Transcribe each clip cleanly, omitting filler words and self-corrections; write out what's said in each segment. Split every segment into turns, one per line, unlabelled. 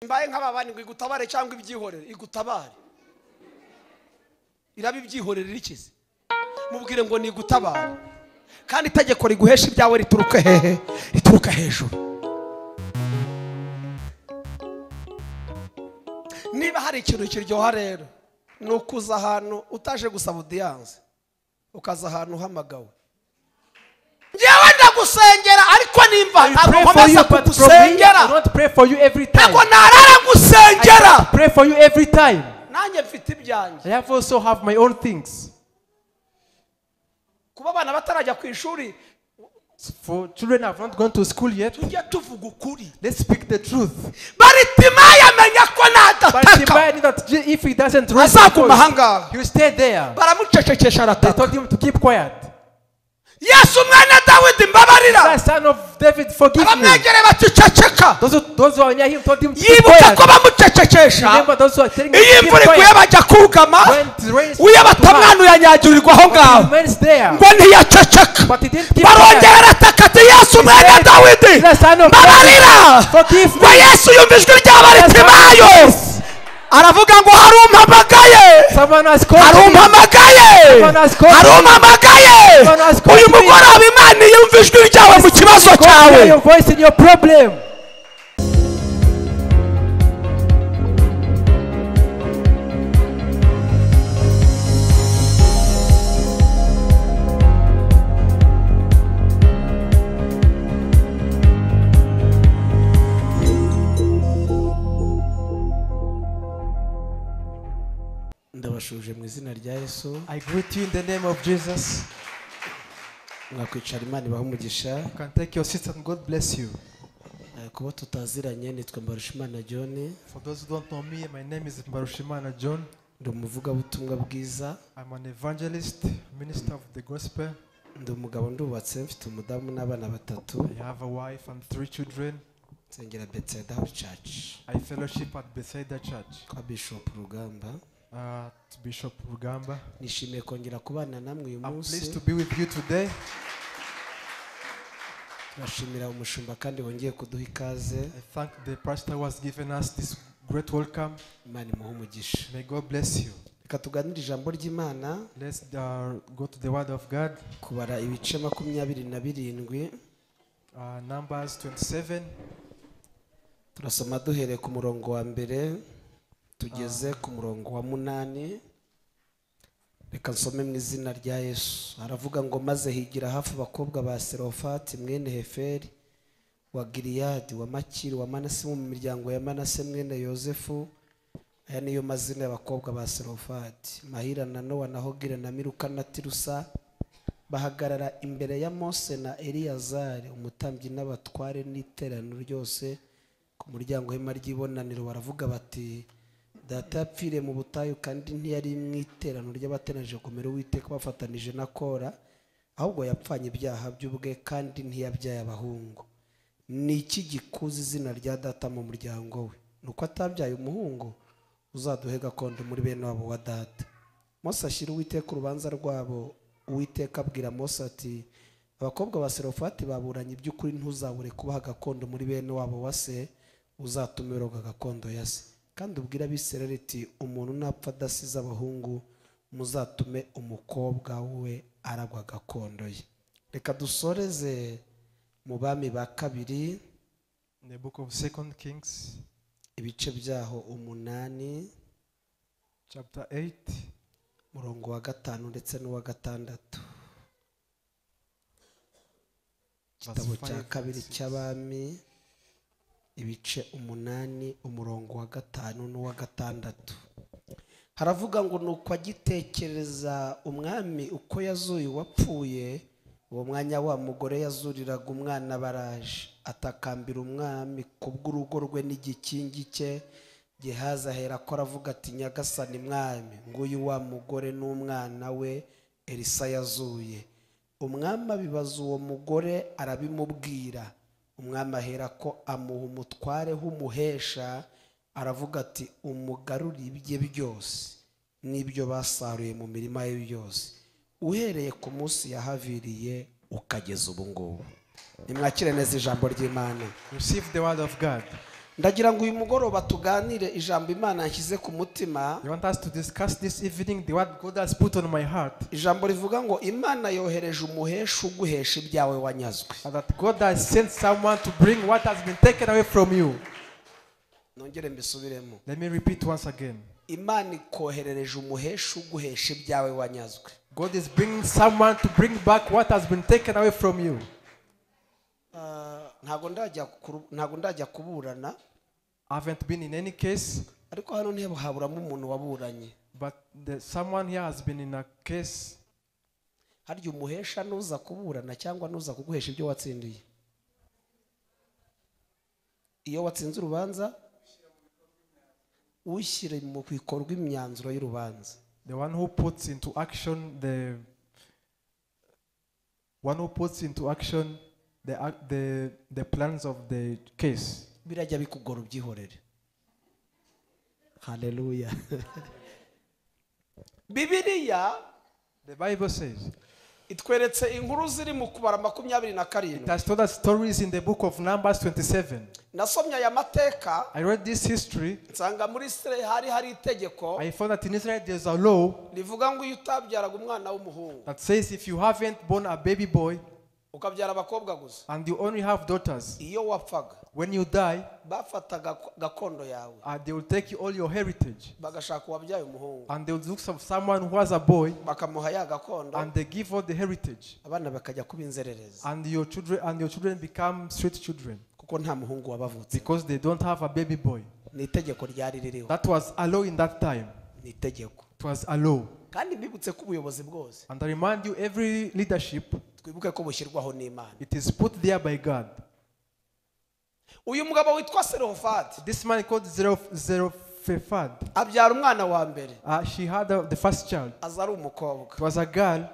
Mbaye nk'ababani ngo igutabare cyangwa ibyihorere, igutabare. Iraba ibyihorere rikize. Mubwire ngo ni igutabare. Kandi itegeko riguhesha ibyawe rituruka hehe? Rituruka hejuru. Niba hari ikintu kiryoha rero nukuza ahantu utaje gusaba audience, ukaza ahantu uhamagawe. Njewe ndagusengera ariko nimba ntabwo nkomeza kugusengera.
I don't pray for you every time.
Ntabwo narara gusengera.
I pray for you every time.
Nanjye mfite ibyanjye.
I have also have my own things.
Kuba abana batarajya ku ishuri,
for children have not gone to school yet.
Tujye tuvuga ukuri.
Let's speak the truth.
Baritimayo amenya ko nadataka.
Bartimayo knew that if he doesn't raise his voice, he will stay there.
Baramucecekesha arataka.
They told him to keep quiet.
Yesu mwana Dawidi mbabarira.
The son of David, forgive me.
Abamwegereye bati ceceka.
Those who are near him told him to keep
Yibuka
quiet.
ko bamucecekesha.
Remember those who are telling him
Iyo
to keep
imvura iguye
quiet.
bajya kugama.
When it rains,
Uyo batamwana uyanyagirirwa aho ngaho.
remains there.
Ngo ntiyaceceka.
But he didn't keep
Barongera
quiet.
arataka ati Yesu mwana Dawidi
The son of
mbabarira.
David, forgive
Ngo
me.
Yesu yumva ijwi rya Baritimayo. Aravuga ngo hari umpamagaye.
Someone has called
Hari
me.
umpamagaye.
Someone has called
Hari
me.
umpamagaye.
Someone has called
Uyu
me.
mugoroba Imana yumva ijwi ryawe mu kibazo
God
cyawe.
hear your voice in your problem.
Ndabashuje mu izina rya Yesu.
I greet you in the name of Jesus.
Mwakwicara, Imana ibahe umugisha.
You can take your seat and God bless you.
Kuba tutaziranye nitwa Mbarushimana John.
For those who don't know me, my name is Mbarushimana John.
Ndi umuvugabutumwa bwiza.
I'm an evangelist, minister of the gospel.
Ndi umugabo ndubatse, mfite umudamu n'abana batatu.
I have a wife and 3 children.
Nsengera Bethsaida Church.
I fellowship at Bethsaida Church.
Kwa Bishop Rugamba.
To Bishop Rugamba.
Nishimiye kongera kubana namwe uyu
I'm
munsi.
pleased to be with you today.
Turashimira umushumba kandi wongeye kuduha ikaze.
I thank the pastor who has given us this great welcome.
Imana imuhe umugisha.
May God bless you.
Reka tuganire ijambo ry'Imana.
Let's go to the word of God.
Kubara ibice 27.
Numbers 27.
Turasoma duhereye ku murongo wa mbere tugeze ku murongo wa 8. Reka nsome mu izina rya Yesu. Aravuga ngo maze higira hafi abakobwa ba Serofati mwene Heferi wa Giliyadi wa Makiri wa Manase mu miryango ya Manase mwene Yosefu. Aya niyo mazina y'abakobwa ba Serofati: Mahira na Nowa na Hogira na Miruka na Tirusa. Bahagarara imbere ya Mose na Eliyazari umutambyi n'abatware n'iteraniro ryose ku muryango w'ihema ry'ibonaniro. Baravuga bati data yapfiriye mu butayu kandi ntiyari mu iteraniro ry'abateranije kumera Uwiteka bafatanije na Kora, ahubwo yapfanye ibyaha by'ubwe kandi ntiyabyaye abahungu. Ni iki gikuza izina rya data mu muryango we? Nuko atabyaye umuhungu, uzaduhe gakondo muri bene wabo wa data. Mose ashyira Uwiteka urubanza rwabo. Uwiteka abwira Mose ati abakobwa ba Serofati baburanye iby'ukuri, ntuzabure kubaha gakondo muri bene wabo wa se, uzatume uroga gakondo ya se. Kandi ubwire Abisirayeli ati umuntu napfa adasize abahungu, muzatume umukobwa we aragwa gakondo ye. Reka dusoreze mu Bami ba kabiri,
In the book of 2 Kings,
ibice byaho 8,
chapter 8,
murongo wa 5 ndetse n'uwa 6. Igitabo cya kabiri cy'Abami, ibice 8, umurongo wa 5 n'uwa 6. Haravuga ngo nuko agitekereza umwami uko yazuye uwapfuye, uwo mwanya wa mugore yazuriraga umwana baraje, atakambira umwami kubw'urugo rwe n'igikingi cye. Gehazi ahera ko aravuga ati nyagasani mwami, nguyu wa mugore n'umwana we Elisa yazuye. Umwami abibaza uwo mugore arabimubwira. Umwami ahera ko amuha umutware w'umuhesha, aravuga ati umugarure ibye byose n'ibyo basaruye mu mirima ye byose, uhereye ku munsi yahaviriye ukageza ubu ngubu. Nimwakire neza ijambo ry'Imana.
Receive the word of God.
Ndagira ngo uyu mugoroba tuganire ijambo Imana yanshyize ku mutima.
You want us to discuss this evening the word God has put on my heart.
Ijambo rivuga ngo Imana yohereje umuhesha uguhesha ibyawe wanyazwe.
And that God has sent someone to bring what has been taken away from you.
Nongere mbisubiremo.
Let me repeat once again.
Imana ikoherereje umuhesha uguhesha ibyawe wanyazwe.
God is bringing someone to bring back what has been taken away from you.
Ntago ndajya kuburana.
I haven't been in any case.
Ariko hano ntihaburamo umuntu waburanye.
But someone here has been in a case.
Harya umuhesha nuza kuburana cyangwa nuza kuguhesha ibyo watsindiye. Iyo watsinze urubanza ushyire mu bikorwa imyanzuro y'urubanza.
The one who puts into action the plans of the case.
Birajya bikugora ubyihorere. Hallelujah. Bibiliya,
the Bible says,
itweretse inkuru ziri mu kubara 27.
It has told us stories in the book of Numbers 27.
Nasomye aya mateka.
I read this history.
Nsanga muri Israel hari itegeko.
I found that in Israel there's a law
rivuga ngo iyo utabyaraga umwana w'umuhungu,
that says if you haven't born a baby boy,
ukabyara abakobwa gusa,
and you only have daughters,
iyo wapfaga,
when you die,
bafataga gakondo yawe,
they will take you all your heritage,
bagashaka uwabyaye umuhungu,
and they will look for someone who has a boy,
bakamuha ya gakondo,
and they give all the heritage,
abana bakajya kuba inzererezi,
and your children become street children,
kuko nta muhungu wabavutse,
because they don't have a baby boy.
Ni itegeko ryari ririho.
That was a law in that time.
Ni itegeko.
It was a law.
Kandi mbibutse ko ubuyobozi bwose,
and I remind you, every leadership,
twibuke ko bushyirwaho n'Imana.
It is put there by God.
Uyu mugabo witwa Serofadi,
this man called Zerophad,
abyara umwana wa mbere.
She had the first child.
Aza ari umukobwa.
It was a girl.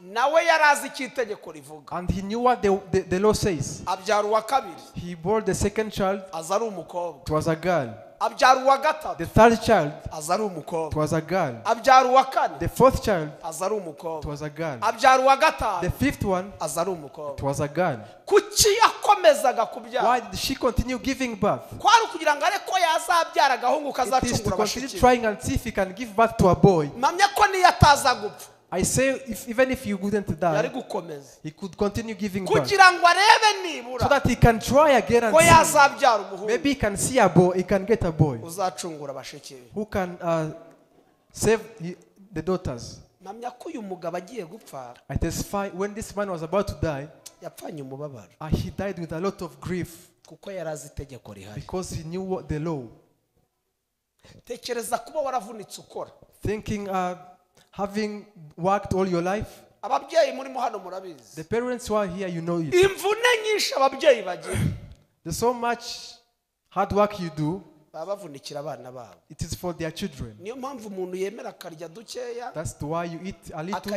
Nawe yarazi icyo itegeko rivuga.
And he knew what the law says.
Abyara uwa kabiri.
He bore the second child.
Aza ari umukobwa.
It was a girl.
Abyara uwa gatatu.
The third child.
Aza ari umukobwa.
It was a girl.
Abyara uwa kane.
The fourth child.
Aza ari umukobwa.
It was a girl.
Abyara uwa gatanu.
The fifth one.
Aza ari umukobwa.
It was a girl.
Kuki yakomezaga kubyara?
Why did she continue giving birth?
Kwari kugira ngo areko yazabyara agahungu kazacungura abashiki.
Trying and see if he can give birth to a boy.
Mpamya ko niyo ataza gupfa.
I say, even if you wouldn't die, he could continue giving birth. So that he can try again and see. Maybe he can see a boy, he can get a boy who can save the daughters. I testify, when this man was about to die, he died with a lot of grief because he knew what the law. Thinking, having worked all your life, the parents who are here, you know it. There's so much hard work you do. It is for their children. That's why you eat a little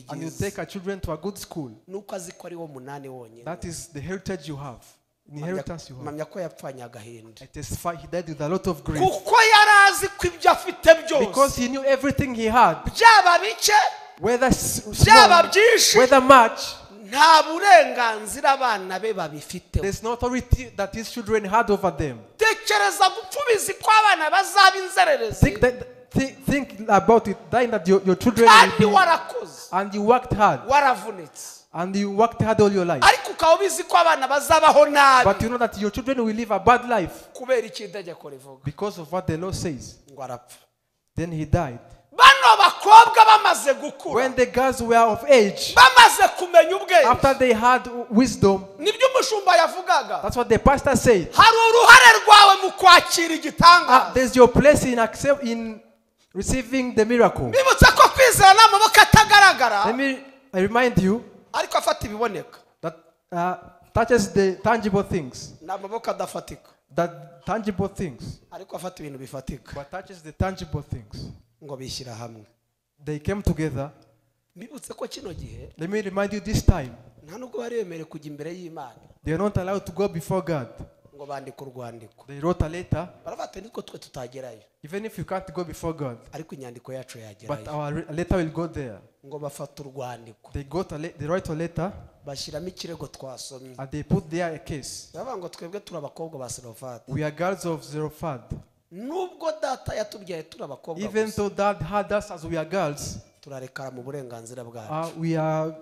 and you take our children to a good school. That is the heritage you have. Inheritance you have. I testify, he died with a lot of grief. Because he knew everything he had, whether small, whether much, there's no authority that his children had over them. Think about it, dying that your children will be, and you worked hard. And you worked hard all your life. But you know that your children will live a bad life because of what the law says. Then he died. When the girls were of age, after they had wisdom, that's what the pastor said. There's your place in in receiving the miracle. Let me remind you that touches the tangible things. That tangible things. But touches the tangible things. They came together. Let me remind you this time. They are not allowed to go before God.
Ngo bandika urwandiko.
They wrote a letter.
Baravuga nitwo twe tutagerayo.
Even if you can't go before God,
ariko inyandiko yacu yagerayo.
But our letter will go there.
Ngo bafata urwandiko.
They write a letter.
Bashyiramo ikirego twasomye.
And they put there a case.
Baravuga ngo twebwe turi abakobwa ba Zelophehad.
We are girls of Zelophehad.
Nubwo data yatubyaye turi abakobwa.
Even though dad had us as we are girls,
turarekara mu burenganzira bwacu.
We are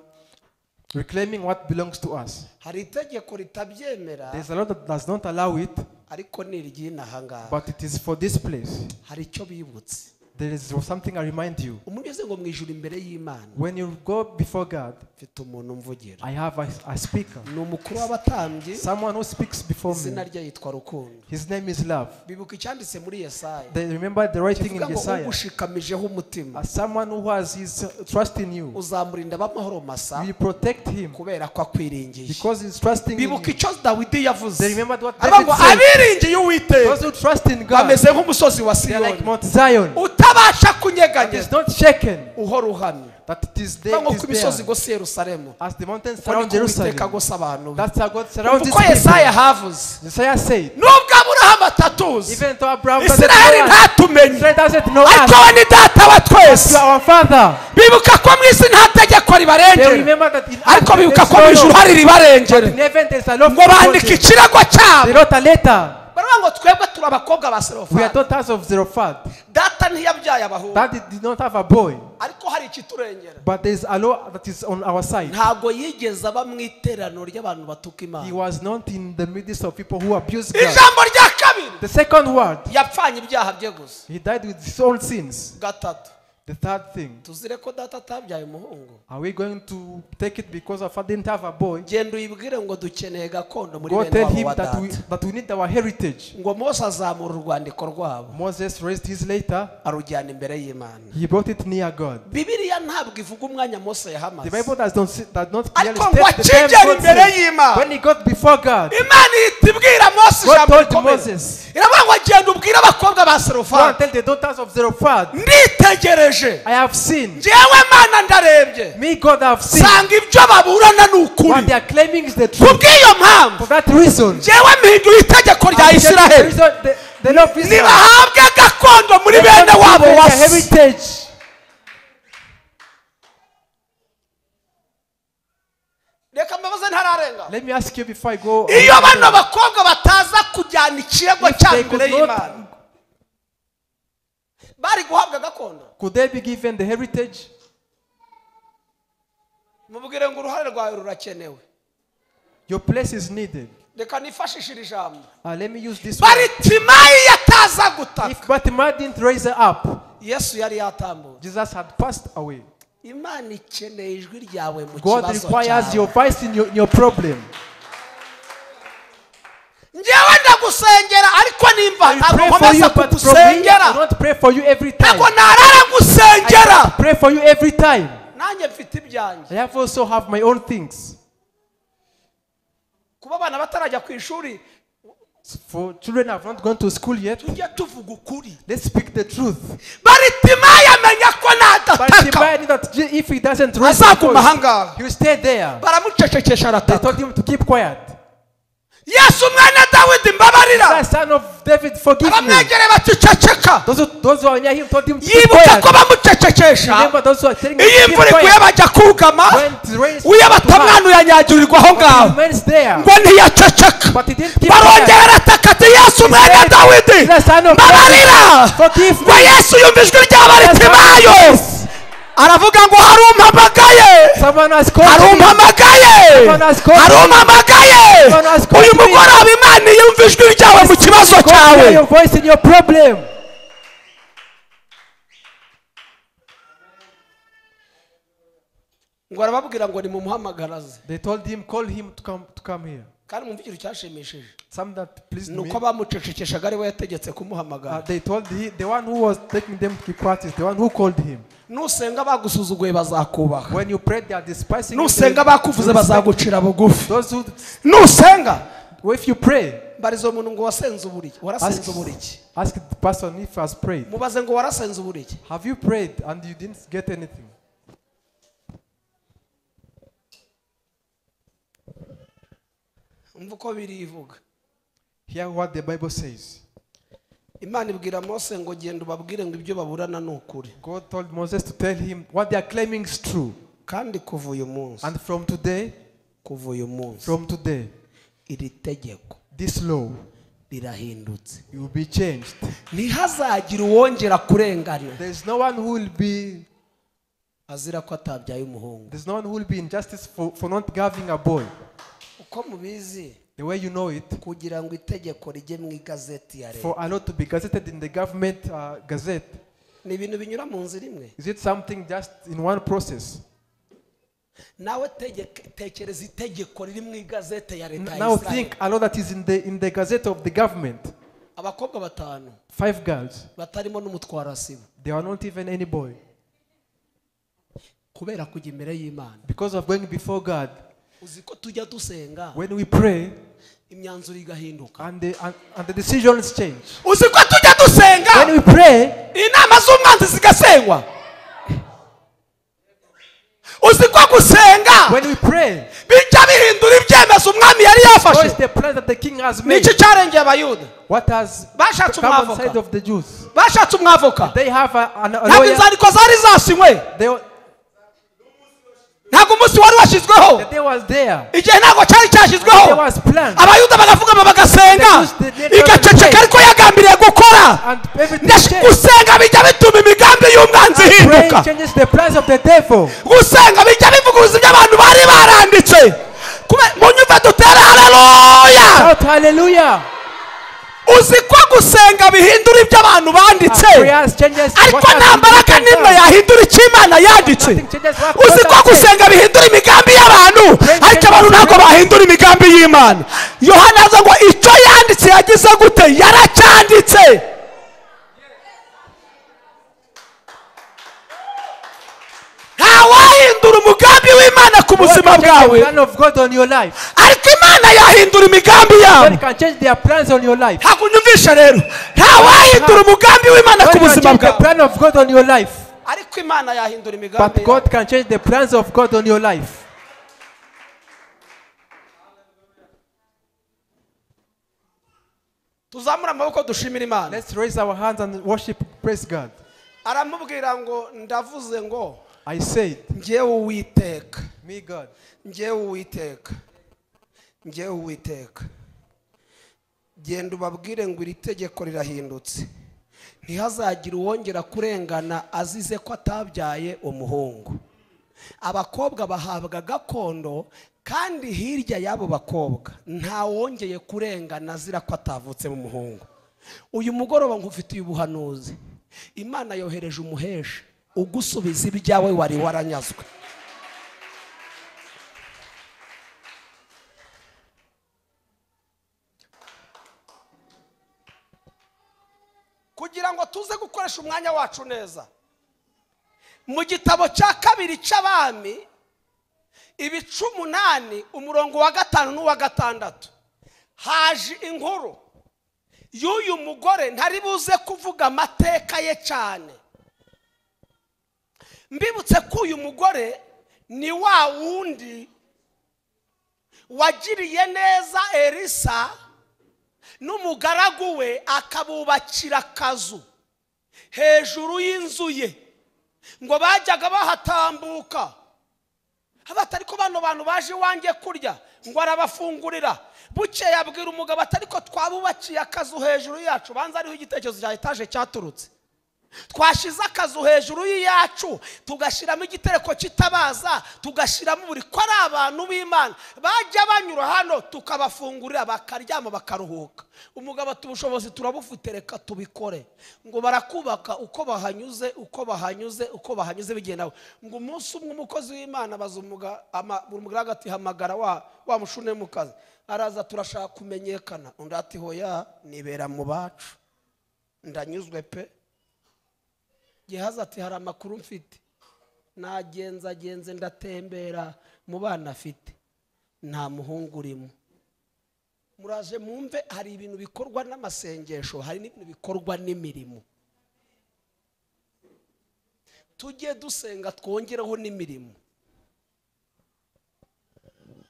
reclaiming what belongs to us.
Hari itegeko ritabyemera.
There's a law that does not allow it.
Ariko ni iry'inahangaha.
But it is for this place.
Hari icyo bibutse.
There is something I remind you.
Umugeze ngo mwijuru imbere y'Imana.
When you go before God,
mfite umuntu umvugira.
I have a speaker.
Ni umukuru w'abatambyi.
Someone who speaks before me.
Izina rye yitwa Rukundo.
His name is Love.
Bibuka icyanditse muri Yesaya.
They remember the writing in Yesaya.
Ugushikamijeho umutima.
As someone who has his trust in you.
Uzamurinda b'amahoro masa.
You protect him.
Kubera ko akwiringiye.
Because he's trusting in you.
Bibuka icyo Dawidi yavuze.
They remember what David said.
Abiringiye Uwiteka.
Those who trust in God.
Bameze nk'umusozi wa
They are
Siyoni.
like Mount Zion.
Utabasha kunyeganyeza.
It is not shaken.
Uhora uhamye.
That it is there.
Nk'uko imisozi igose Yerusalemu.
As the mountains surround Jerusalem. That's how God surrounds his
people. Yesaya havuze.
Isaiah said.
Nubwo Aburahamu atatuzi.
Even though Abraham doesn't
Israeli
know us.
ntatumenye.
Israel doesn't know us.
Ariko we ni data wa twese.
You are our father.
Bibuka ko mu isi nta tegeko ribarengera.
They remember that in
Ariko bibuka ko mu ijuru hari ribarengera.
In heaven there's a law.
Ngo bandika ikirego cyabo.
They wrote a letter.
Baravuga ngo twebwe turi abakobwa ba Zelophehad.
We are daughters of Zelophehad.
Data ntiyabyaye abahungu.
Daddy did not have a boy.
Ariko hari ikiturengera.
But there is a law that is on our side.
Ntago yigeze aba mu iteraniro ry'abantu batuka Imana.
He was not in the midst of people who abuse God.
Ijambo rya kabiri.
The second word.
Yapfanye ibyaha bye gusa.
He died with his own sins.
Gatatu.
The third thing.
Tuzire ko data atabyaye umuhungu.
Are we going to take it because our father didn't have a boy?
Genda uyibwire ngo dukeneye gakondo muri
Go
bene
tell
wabo
him
wa
that
data.
we need our heritage.
Ngo Mose azamura urwandiko rwabo.
Moses raised his letter.
Arujyana imbere y'Imana.
He brought it near God.
Bibiliya ntabwo ivuga umwanya Mose yahamaze.
The Bible does not clearly
Ariko ngo
state the time
akigera
God
imbere
said.
y'Imana.
When he got before God,
Imana ihita ibwira Mose
God
ijambo
told
rikomeye.
Moses,
Iravuga ngo genda ubwire abakobwa ba
Go and
Zelophehad.
tell the daughters of Zelophehad.
Nditegereje.
I have seen.
Njyewe Mana ndarebye.
Me, God, I have seen.
Sanga ibyo baburana ni ukuri.
What they are claiming is the truth.
Kubw'iyo mpamvu.
For that reason.
Njyewe mpinduye itegeko rya Israheli.
The law of Israel.
Nibahabwe gakondo muri bene wabo wa se.
Heritage.
Reka mbabaze ntararenga.
Let me ask you before I go.
Iyo bano bakobwa bataza kujyana ikirego cyabo imbere y'Imana. Bari guhabwa gakondo.
Could they be given the heritage?
Mubwire ngo uruhare rwawe rurakenewe.
Your place is needed.
Reka nifashishe iri jambo.
Let me use this one.
Baritimayi yataza gutaka.
If Bartimaeus didn't raise her up,
Yesu yari yatambutse.
Jesus had passed away.
Imana ikeneye ijwi ryawe mu
God
kibazo
requires
cyawe.
your voice in your problem.
Njyewe ndagusengera ariko nimba ntabwo nkomeza kugusengera.
I don't pray for you every time.
Ntabwo narara gusengera.
I pray for you every time.
Nanjye mfite ibyanjye.
I have also have my own things.
Kuba abana batarajya ku ishuri.
For children have not gone to school yet.
Tujye tuvuga ukuri.
Let's speak the truth.
Baritimayi amenya ko nadataka.
Bartimaeus knew that if he doesn't raise his voice, he will stay there.
Baramucecekesha arataka.
They told him to keep quiet.
Yesu mwana Dawidi mbabarira.
Son of David, forgive me.
Abamwegereye bati ceceka.
Those who are near him told him to keep
Yibuka
quiet.
ko bamucecekesha.
Remember those who are telling him
Iyo
to keep
imvura iguye
quiet.
bajya kugama.
When it rains,
Uyo batamwana uyanyagirirwa aho ngaho.
remains there.
Ngo ntiyaceceka.
But he didn't keep quiet.
Barongera arataka ati Yesu mwana Dawidi mbabarira.
Forgive me.
Ngo Yesu yumva ijwi rya Baritimayo. Aravuga ngo hari umpamagaye. Hari umpamagaye. Hari umpamagaye. Uyu mugoroba Imana yumva ijwi ryawe mu kibazo cyawe.
Your voice in your problem.
Ngo arababwira ngo nimumuhamagaraze.
They told him, call him to come here.
Kandi mwumva ikintu cyashimishije.
Some that pleased me.
Nuko bamucecekeshaga ari we yategetse kumuhamagara.
They told the one who was taking them to keep quiet is the one who called him.
Nusenga bagusuzuguye bazakubaha.
When you pray they are despising you.
Nusenga bakuvuze bazagucira bugufi.
Those who
nusenga,
if you pray,
mbarizo umuntu ngo wasenze uburiki, warasenze uburiki.
Ask the person if has prayed.
Mubaze ngo warasenze uburiki.
Have you prayed and you didn't get anything?
Umva uko birivuga.
Hear what the Bible says.
Imana ibwira Mose ngo genda ubabwire ngo ibyo baburana ni ukuri.
God told Moses to tell him what they are claiming is true.
Kandi kuva uyu munsi.
And from today,
kuva uyu munsi.
From today,
iri tegeko,
this law,
rirahindutse.
It will be changed.
Ntihazagira uwongera kurengana.
There is no one who will be
azira ko atabyaye umuhungu.
There is no one who will be injustice for not having a boy.
Uko mubizi,
the way you know it,
kugira ngo itegeko rijye mu igazeti ya leta,
for a law to be gazetted in the government gazette,
ni ibintu binyura mu nzira imwe.
Is it something just in one process?
Nawe tekereza itegeko riri mu igazete ya leta ya
Now
Israel.
think a law that is in the gazette of the government.
Abakobwa batanu,
5 girls,
batarimo n'umutwarasibo.
They are not even any boy.
Kubera kujya imbere y'Imana.
Because of going before God.
Uzi ko tujya dusenga,
when we pray,
imyanzuro igahinduka.
And the decisions change.
Uzi ko tujya dusenga,
when we pray,
inama z'umwanzi zigasengwa. Uzi ko gusenga,
when we pray,
bijya bihindura ibyemezo umwami yari yafashe.
What is the plan that the king has made?
Niki cyarengeye Abayuda?
What has
Bashatse
come on
umwavoka.
side of the Jews?
Bashatse umwavoka.
They have a
Ntabwo
lawyer.
inzandiko zari zasinywe.
They
Ntabwo umunsi wari washyizweho.
The day was there.
Igihe ntabwo cyari cyashyizweho.
The day was planned.
Abayuda bagapfukama bagasenga.
The Jews, they
Igaceceka
prayed.
ariko yagambiriye gukora.
And everything
Ndash-
changed.
Gusenga bijya bituma imigambi y'umwanzi
And
ihinduka.
praying changes the plans of the devil.
Gusenga bijya bivuguruza ibyo abantu bari baranditse. Munyumve dutere haleluya.
Shout hallelujah.
Uzi ko gusenga bihindura ibyo abantu banditse.
Our prayers changes
Ariko
what has
nta
been
mbaraga
written
n'imwe
down.
yahindura icyo Imana yanditse.
Nothing changes what
Uzi
God
ko
has said.
gusenga bihindura imigambi y'abantu,
Praying
ariko
changes
abantu ntabwo
the
bahindura imigambi y'Imana. Yohana aza ngo icyo yanditse yagize gute? Yaracyanditse. Ntawahindura umugambi w'Imana ku buzima
God can change the
bwawe.
plan of God on your life.
Ariko Imana yahindura imigambi yabo.
God can change their plans on your life.
Ntabwo unyumvisha rero. Ntawahindura umugambi w'Imana ku
God can
buzima
change the
bwawe.
plan of God on your life.
Ariko Imana yahindura imigambi
But God can change the plans of God on your life.
Tuzamura amaboko dushimira Imana.
Let's raise our hands and worship, praise God.
Aramubwira ngo ndavuze ngo
I said,
njyewe Uwiteka.
Me God.
Njyewe Uwiteka. Njyewe Uwiteka. Genda ubabwire ngo iri tegeko rirahindutse. Ntihazagire uwongera kurengana azize ko atabyaye umuhungu. Abakobwa bahabwa gakondo, kandi hirya y'abo bakobwa nta wongeye kurengana azira ko atavutse mu muhungu. Uyu mugoroba nkufitiye ubuhanuzi. Imana yohereje umuhesha ugusubiza ibyawe wari waranyazwe. Kugira ngo tuze gukoresha umwanya wacu neza, mu gitabo cya kabiri cy'Abami ibice 8 umurongo wa 5 n'uwa 6 haje inkuru y'uyu mugore. Ntari buze kuvuga amateka ye cyane. Mbibutse ko uyu mugore ni wa wundi wagiriye neza Elisa n'umugaragu we, akabubakira akazu hejuru y'inzu ye, ngo bajyaga bahatambuka. Abatari ko bano bantu baje iwanjye kurya, ngo arabafungurira. Bukeye abwira umugabo ati ariko twabubakiye akazu hejuru yacu. Banza ariho igitekerezo cya etaje cyaturutse. Twashize akazu hejuru yacu, tugashyiramo igitereko kitabaza, tugashyiramo buri ko ari abantu b'Imana bajya banyura hano tukabafungurira bakaryama bakaruhuka. Umugabo ati ubushobozi turabufite, reka tubikore. Ngo barakubaka uko bahanyuze, uko bahanyuze, uko bahanyuze bigenda. Ngo umunsi umwe umukozi w'Imana abaza umugaragu ati hamagara wa mushune mu kazi. Araza turashaka kumenyekana. Undi ati hoya nibera mu bacu, ndanyuzwe pe. Gehazi ati hari amakuru mfite, nagenzagenze ndatembera mu bana afite, nta muhungu urimo. Muraje mwumve, hari ibintu bikorwa n'amasengesho, hari n'ibintu bikorwa n'imirimo. Tujye dusenga twongereho n'imirimo.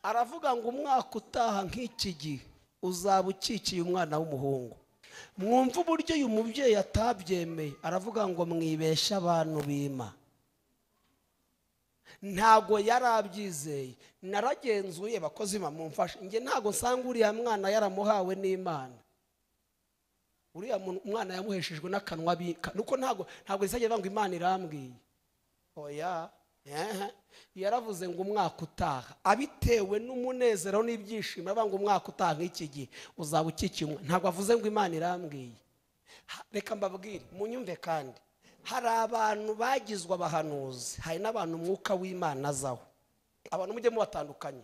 Aravuga ngo umwaka utaha nk'iki gihe uzaba ukikiye umwana w'umuhungu. Mwumva uburyo uyu mubyeyi atabyemeye, aravuga ngo mwibesha abantu bima. Ntago yarabyizeye. Naragenzuye bakozi bamumfasha, nge ntago nsanga uriya mwana yaramuhawe n'Imana. Uriya mwana yamuheshejwe n'akanwa bika, nuko ntago izajya ngo Imana irambwiye. Oya, yaravuze ngo umwaka utaha, abitewe n'umunezero n'ibyishimo, avuga ngo umwaka utaha nk'iki gihe uzaba ukikiye. Ntabwo avuze ngo Imana irambwiye. Reka mbabwire munyumve, kandi hari abantu bagizwe abahanuzi, hari n'abantu umwuka w'Imana azaho. Abantu mujye mubatandukanye.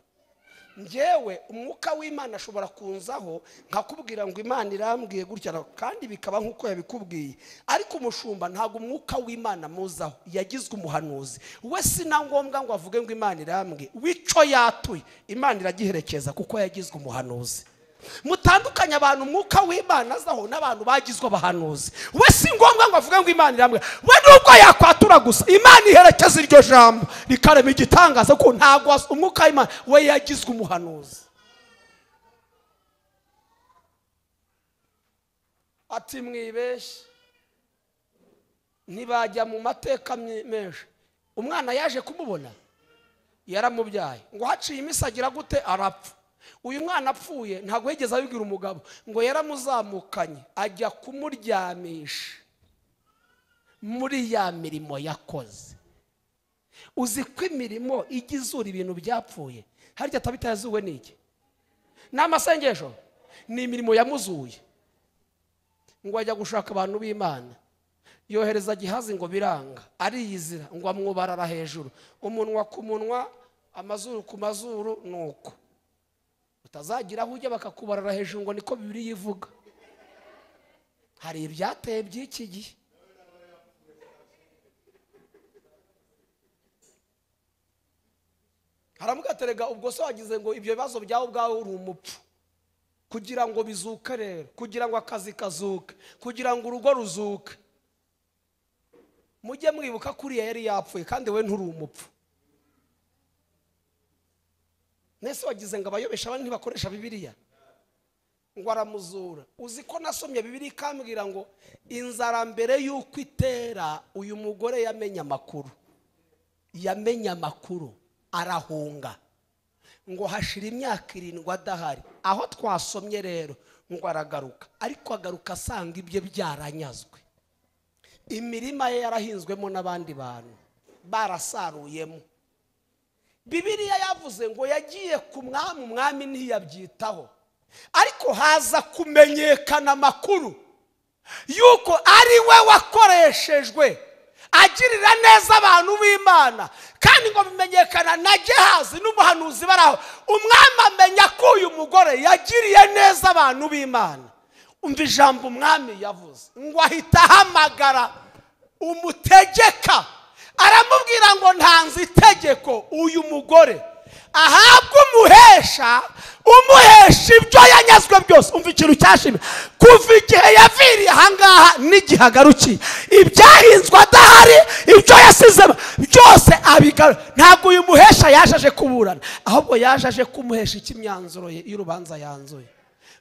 Njyewe umwuka w'Imana ashobora kunzaho nkakubwira ngo Imana irambwiye gutya, kandi bikaba nkuko yabikubwiye. Ariko umushumba ntabwo umwuka w'Imana muzaho, yagizwe umuhanuzi. We sina ngombwa ngo avuge ngo Imana irambwiye, wico yatuye Imana iragiherekeza kuko yagizwe umuhanuzi. Mutandukanye abantu umwuka w'Imana azaho n'abantu bagizwe abahanuzi. We si ngombwa ngo avuge ngo Imana irambwiye, we nubwo yakwatura gusa Imana iherekeza iryo jambo rikarema igitangaza, ko ntabwo umwuka w'Imana we yagizwe umuhanuzi. Ati mwibeshye, ntibajya mu mateka menshi. Umwana yaje kumubona yaramubyaye, ngo haciye iminsi agira gute arapfa. Uyu mwana apfuye ntabwo yigeze abibwira umugabo, ngo yaramuzamukanye ajya kumuryamisha muri ya mirimo yakoze. Uzi ko imirimo igizura ibintu byapfuye, harya Tabita yazuwe n'iki? N'amasengesho, ni imirimo yamuzuye. Ngo ajya gushaka abantu b'Imana, yohereza Gihazi ngo biranga, ariyizira ngo amwubarara hejuru, umunwa ku munwa, amazuru ku mazuru. Nuko utazagira aho ujya bakakubarara hejuru ngo niko Bibiliya ivuga. Hari ibyateye by'iki gihe. Haramuka terega ubwo se wagize ngo ibyo bibazo byawe ubwawe uri umupfu, kugira ngo bizuke rero, kugira ngo akazi kazuke, kugira ngo urugo ruzuke. Mujye mwibuka kuriya yari yapfuye kandi we nturi umupfu. Nese wagize ngo abayobesha abandi ntibakoresha Bibiliya, ngo aramuzura. Uzi ko nasomye Bibiliya ikambwira ngo inzara mbere y'uko itera uyu mugore yamenye amakuru, yamenye amakuru arahunga, ngo hashira imyaka 7 adahari. Aho twasomye rero ngo aragaruka, ariko agaruka asanga ibye byaranyazwe, imirima ye yarahinzwemo n'abandi bantu barasaruyemo. Bibiliya yavuze ngo yagiye ku mwami, umwami ntiyabyitaho, ariko haza kumenyekana amakuru yuko ari we wakoreshejwe agirira neza abantu b'Imana, kandi ngo bimenyekana na Gehazi n'umuhanuzi baraho. Umwami amenya ko uyu mugore yagiriye neza abantu b'Imana. Umva ijambo umwami yavuze, ngo ahita ahamagara umutegeka aramubwira ngo ntanze itegeko uyu mugore ahabwe umuhesha, umuhesha ibyo yanyazwe byose. Umva ikintu cyashimye, kuva igihe yaviriye ahangaha n'igihe agarukiye, ibyahinzwe adahari, ibyo yasize byose abigaru. Ntabwo uyu muhesha yaje aje kuburana, ahubwo yaje aje kumuhesha ikimyanzuro ye y'urubanza yanzuye.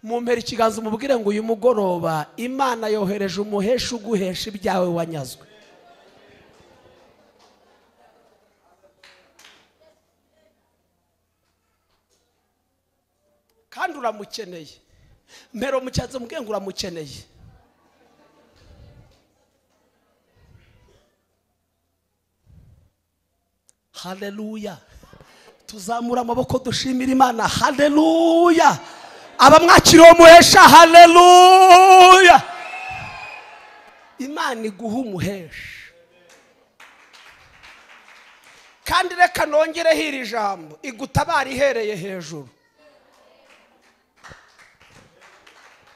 Mumpera ikiganza umubwire ngo uyu mugoroba Imana yohereje umuhesha uguhesha ibyawe wanyazwe. Kandi uramukeneye. Mpera umucyanze mubwire ngo uramukeneye. Haleluya. Tuzamura amaboko dushimira Imana. Haleluya. Abamwakiriye umuhesha, haleluya. Imana iguha umuhesha. Kandi reka nongereho iri jambo, igutabara ihereye hejuru.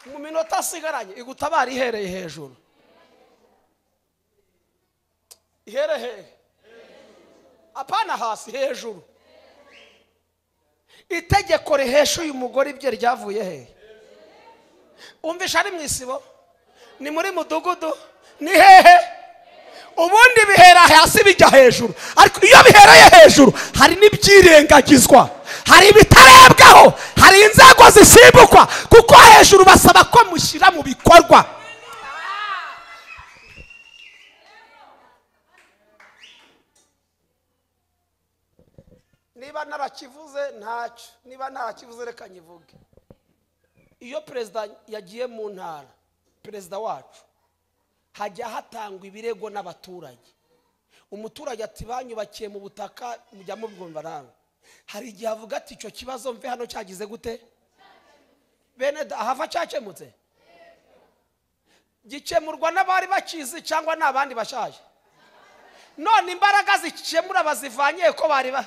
Mu minota asigaranye igutabara ihereye hejuru. Ihere hehe? Apana hasi, hejuru. Itegeko rihesha uyu mugore ibye ryavuye hehe? Umvisha ari mu isibo, ni muri mudugudu, ni hehe? Ubundi bihera hasi bijya hejuru, ariko iyo bihereye hejuru hari n'ibyirengagizwa, Hari ibitarebwaho, hari inzego zisimbukwa, kuko hejuru basaba ko mushyira mu bikorwa. Niba narakivuze ntacyo, niba ntarakivuze reka nyivuge. Iyo perezida yagiye mu ntara, perezida wacu, hajya hatangwa ibirego n'abaturage. Umuturage ati banyubakiye mu butaka, mujya mubwumva nawe. Hari igihe avuga ati icyo kibazo mve hano cyagize gute? Bene ahava cyakemutse? Gikemurwa n'abari bakizi cyangwa n'abandi bashaje? None imbaraga zikemura bazivanye ko bari ba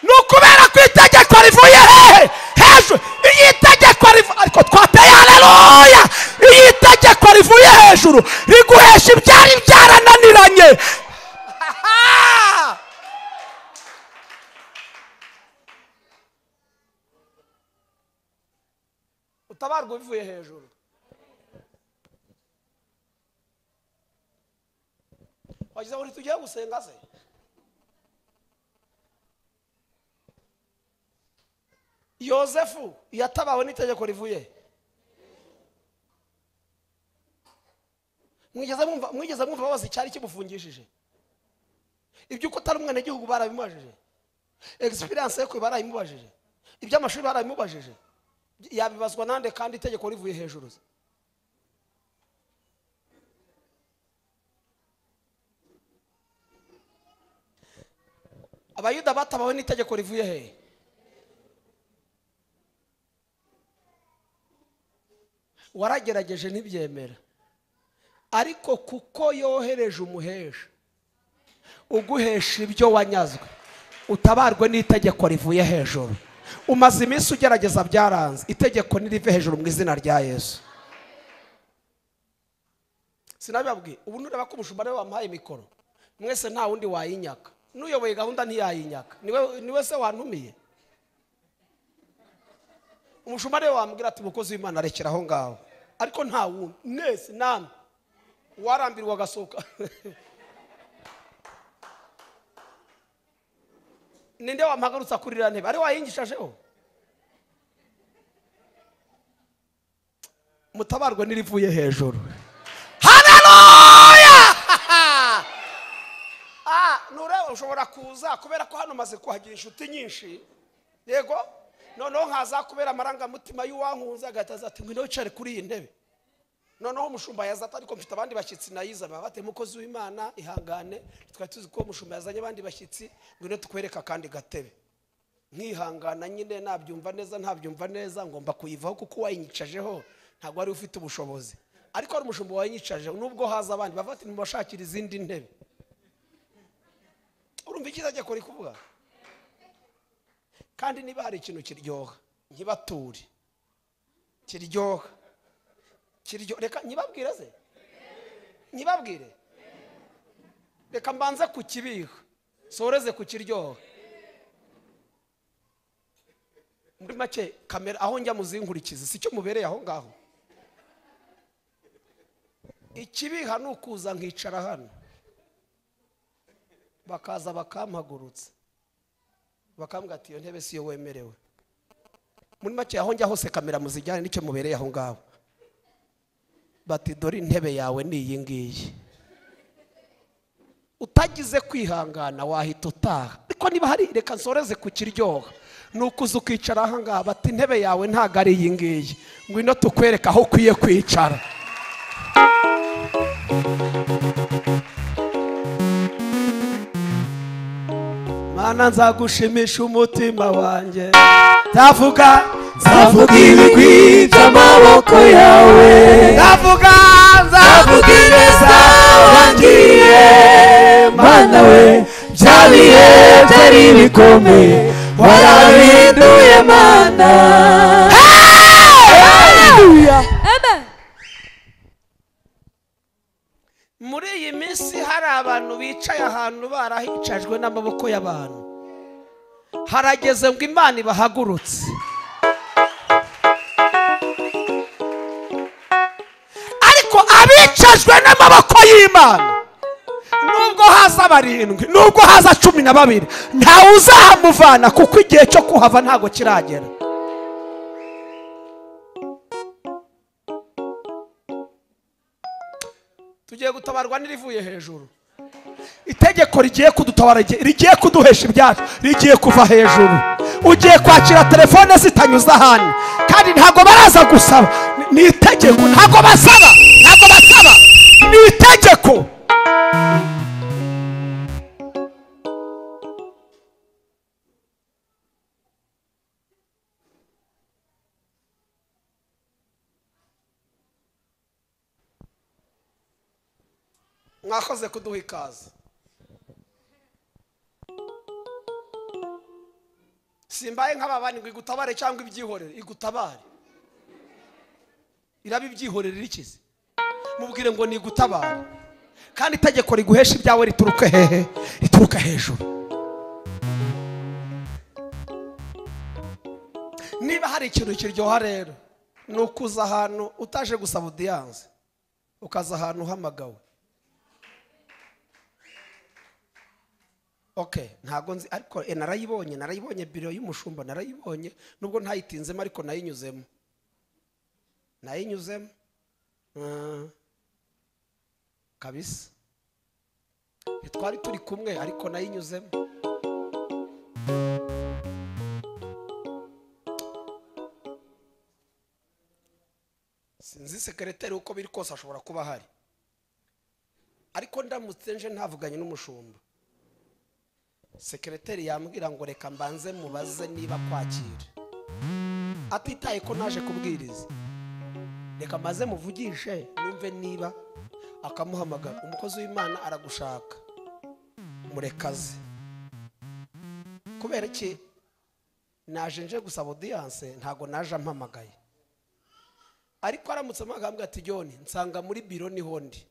nukubera ku itegeko rivuye hehe? Hejuru. Iyi tegeko ariko twateye haleluya. Iyi tegeko rivuye hejuru riguhesha ibyari byarananiranye. Utabarwa bivuye hejuru. Wagize ngo tugiye gusenga se? Yosefu yatabawe n'itegeko rivuye. Mwigeze mwumva babaza icyari kimufungishije? Ibyo uko utari umwana igihugu barabimubajije, experience yo barayimubajije, iby'amashuri barabimubajije, yabibazwa nande kandi itegeko rivuye hejuru? Abayuda batabawe n'itegeko rivuye hehe? Waragerageje ntibyemera, ariko kuko yohereje umuhesha uguhesha ibyo wanyazwe, utabarwe n'itegeko rivuye hejuru. Umaze iminsi ugerageza byaranze, itegeko nirive hejuru mu izina rya Yesu. Sinabibabwiye, ubu nureba ko umushumba ariwe wamuhaye mikoro, mwese nta wundi wayinyaka, n'uyoboye gahunda ntiyayinyaka, niwe se wantumiye. Umushumba ariwe wambwira ati mukozi w'Imana rekera aho ngaho, ariko nta wundi, mwese namwe warambirwa agasohoka. Ninde wampagurutsa kurira ntebe ari wayingishajeho? Mutabarwe nirivuye hejuru. Haleluya! Nureba ushobora kuza kubera ko hano maze kuhagira inshuti nyinshi. Yego, noneho nkaza kubera amarangamutima y'uwankunze agahita ati ngwino wicare kuri iyi ntebe. Noneho umushumba yaza ariko mfite abandi bashyitsi nayiza baba bate mukozi w'Imana ihangane, twari tuzi ko umushumba yazanye abandi bashyitsi, ngwino tukwereka kandi gatebe. Nkihangana nyine nabyumva neza ntabyumva neza ngomba kuyivaho kuko wayinyicajeho ntabwo wari ufite ubushobozi. Ariko ari umushumba wayinyicajeho nubwo haza abandi bava ati mubashakira izindi ntebe. Urumva icyiza cyo kuvuga? Kandi niba hari ikintu kiryoha nkibature, kiryoha kiryo, reka nyibabwire ze, nyibabwire, reka mbanze kukibiha soreze kukiryoha. Muri make kamera aho njya muzinkurikize sicyo mubereye aho ngaho. Ikibiha nukuza nkicara hano bakaza bakampagurutsa bakambwira ati iyo ntebe siyo wemerewe. Muri make aho njya hose kamera muzijyane nicyo mubereye aho ngaho. Bati dore intebe yawe ni iyi ngiyi. Utagize kwihangana wahita utaha. Ariko niba hari reka nsoreze kukiryoha, nukuza ukicara aha ngaha bati intebe yawe ntago ari iyi ngiyi, ngwino tukwereka aho ukwiye kwicara. Mana nzagushimisha umutima wanjye, ndavuga
nzavuga ibigwi by'amaboko yawe,
ndavuga
nzavuga ineza wangiriye Mana we, bya bihe byari bikomeye warabihinduye Mana.
Amen.
Muri iyi minsi hari abantu bicaye ahantu barahicajwe n'amaboko y'abantu, harageze ngo Imana ibahagurutse. Ariko abicajwe n'amaboko y'Imana nubwo haza barindwi, nubwo haza 12, ntawe uzahamuvana kuko igihe cyo kuhava ntago kiragera. Tugiye gutabarwa n'irivuye hejuru. Itegeko rigiye kudutabara, rigiye kuduhesha ibyacu, rigiye kuva hejuru. Ugiye kwakira telefone zitanyuze ahantu, kandi ntago baraza gusaba. Ni itegeko, ntago basaba, ntago basaba, ni itegeko. Mwakoze kuduha ikaze. Simbaye nk'ababani ngo igutabare cyangwa ibyihorere, igutabare. Iraba ibyihorere rikize. Mubwire ngo ni igutabare. Kandi itegeko riguhesha ibyawe rituruka hehe? Rituruka hejuru. Niba hari ikintu kiryoha rero, ni ukuza ahantu utaje gusaba audience, ukaza ahantu uhamagawe. Okay, ntago nzi ariko narayibonye biro y'umushumba, narayibonye nubwo ntayitinzemo ariko nayinyuzemo. Kabisa. Twari turi kumwe ariko nayinyuzemo. Sinzi sekreteri uko biri kose ashobora kuba hari. Ariko ndamutse nje ntavuganye n'umushumba, sekreteri yambwira ngo reka mbanze mubaze niba kwakira, atitaye ko naje kubwiriza, reka maze muvugishe numve niba. Akamuhamagara, umukozi w'Imana aragushaka, murekaze. Kubera iki? Naje nje gusaba audience, ntago naje ampamagaye. Ariko aramutse amagambwe ati John, nsanga muri biro niho ndi,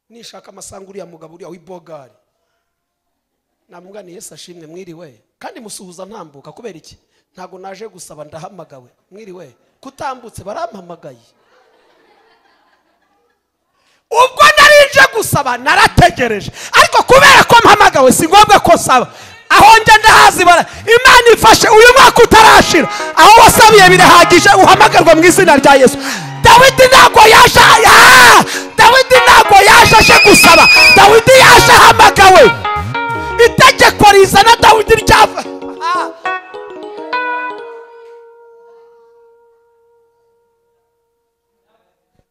nishaka amasanga uriya mugabo uriya w'ibogari, namubwira ni Yesu ashimwe mwiriwe, kandi musuhuza ntambuka. Kubera iki? Ntago naje gusaba, ndahamagawe. Mwiriwe, kutambutse barampamagaye. Ubwo narinje gusaba narategereje, ariko kubera ko mpamagawe si ngombwa ko saba. Aho njye ndahazi bara. Imana ifashe uyu mwaka utarashira, aho wasabiye birahagije, uhamagarwa mu izina rya Yesu. Dawidi ntago yaje, Dawidi ntago yaje aje gusaba, Dawidi yaje ahamagawe. Itegeko rizana Dawidi ryava.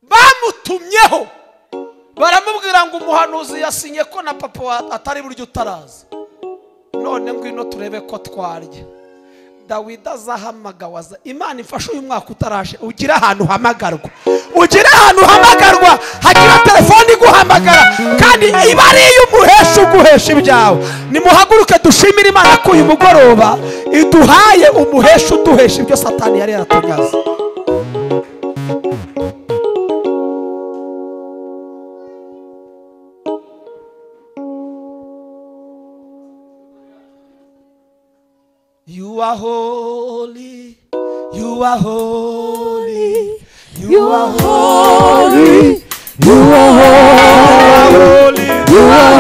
Bamutumyeho baramubwira ngo umuhanuzi yasinye ko na papa atari buryo utaraza, none ngwino turebe ko twarya. Dawidi azahamagawe. Imana ifashe uyu mwaka utarashe, ugira ahantu hamagarwa, ugira ahantu hamagarwa, hagira telefone iguhamagara, kandi iba ari iy'umuhesha uguhesha ibyawe. Nimuhaguruke dushimire Imana ko uyu mugoroba iduhaye umuhesha uduhesha ibyo Satani yari yaratunyaze. You are holy, you are holy, you are holy,
you are holy, you are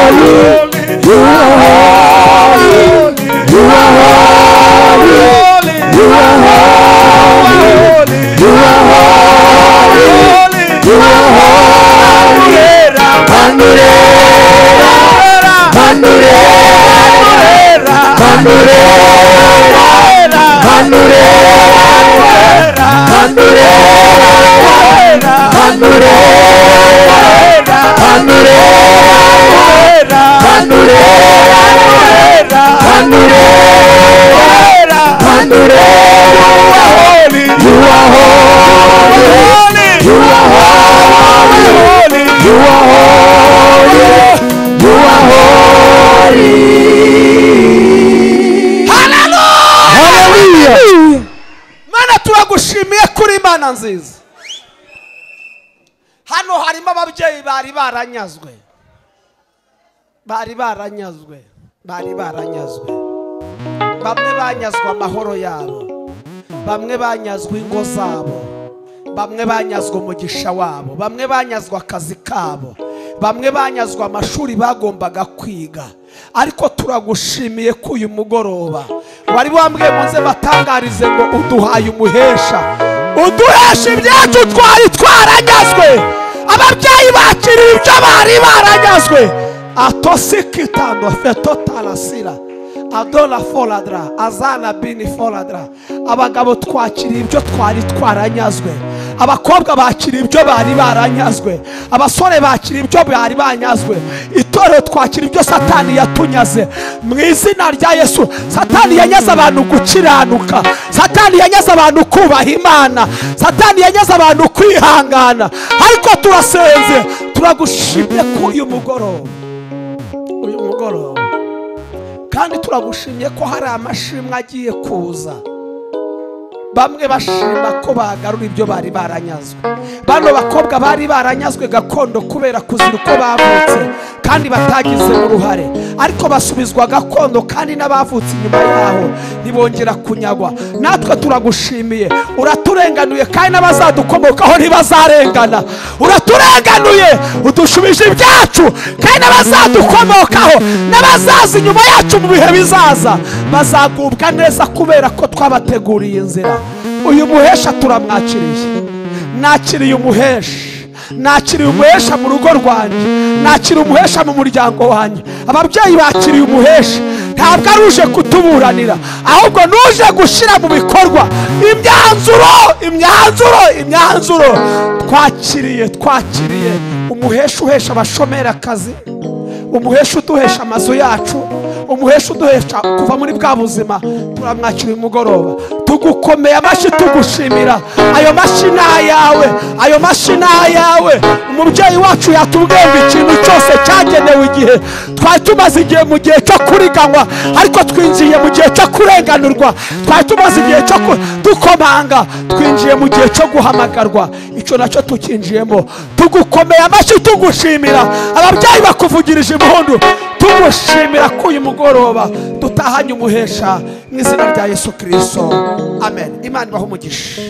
holy, you are holy, you are holy, you are holy, you are holy, you are holy. Manurera, manurera, manurera, manurera, manurera, manurera, manurera, manurera, manurera, manurera. You are holy, you are holy, you are holy, you are holy.
Hallelujah. Mana turagushimiye kuri Imana nziza. Hano harimo ababyeyi bari baranyazwe, bari baranyazwe, bari baranyazwe. Bamwe banyazwe amahoro yabo, bamwe banyazwe ingo zabo, bamwe banyazwe umugisha wabo, bamwe banyazwe akazi kabo. Bamwe banyazwe amashuri bagombaga kwiga, ariko turagushimiye ko uyu mugoroba wari wambwiye muze batangarize ngo uduhaye umuhesha, uduhesha ibyacu twari twaranyazwe. Ababyeyi bakiriye ibyo bari baranyazwe. Atosikitando fetotalasira adola foladra azana bini foladra. Abagabo twakiriye ibyo twari twaranyazwe, abakobwa bakiriye ibyo bari baranyazwe, abasore bakiriye ibyo bari banyazwe, itorero twakiriye ibyo Satani yatunyaze. Mu izina rya Yesu, Satani yanyaze abantu gukiranuka, Satani yanyaze abantu kubaha Imana, Satani yanyaze abantu kwihangana. Ariko turasenze, turagushimye ko uyu mugoroba, uyu mugoroba, kandi turagushimye ko hari amashimwe agiye kuza. Bamwe bashima ko bagarura ibyo bari baranyazwe. Bano bakobwa bari baranyazwe gakondo kubera kuzira uko bavutse kandi batagize uruhare, ariko basubizwa gakondo, kandi n'abavutse inyuma yaho ntibongera kunyagwa. Natwe turagushimiye, uraturenganuye, kandi n'abazadukomokaho ntibazarengana. Uraturenganuye, udushubije ibyacu, kandi n'abazadukomokaho n'abazaza inyuma yacu mu bihe bizaza bazagubwa neza kubera ko twabateguriye inzira. Uyu muhesha turamwakiriye. Nakiriye umuhesha, nakiriye umuhesha mu rugo rwanjye, nakiriye umuhesha mu muryango wanjye. Ababyeyi bakiriye umuhesha, ntabwo ari uje kutuburanira, ahubwo nuje gushyira mu bikorwa imyanzuro, imyanzuro, imyanzuro. Twakiriye, twakiriye umuhesha uhesha abashomeri akazi, umuhesha uduhesha amazu yacu, umuhesha uduhesha kuva muri bwa buzima. Turamwakira umugoroba, tugukomeye amashyi, tugushimira. Ayo mashyi ni ayawe, ayo mashyi ni ayawe. Umubyeyi wacu yatubwiye ngo ikintu cyose cyagenewe igihe. Twari tumaze igihe mu gihe cyo kuriganywa, ariko twinjiye mu gihe cyo kurenganurwa. Twari tumaze igihe cyo dukomanga, twinjiye mu gihe cyo guhamagarwa. Icyo nacyo tukinjiyemo. Tugukomeye amashyi, tugushimira. Ababyeyi bakuvugirije impundu, tugushimira ko uyu mugoroba dutahanye umuhesha mu izina rya Yesu Kristo. Amen. Imana ibahe umugisha.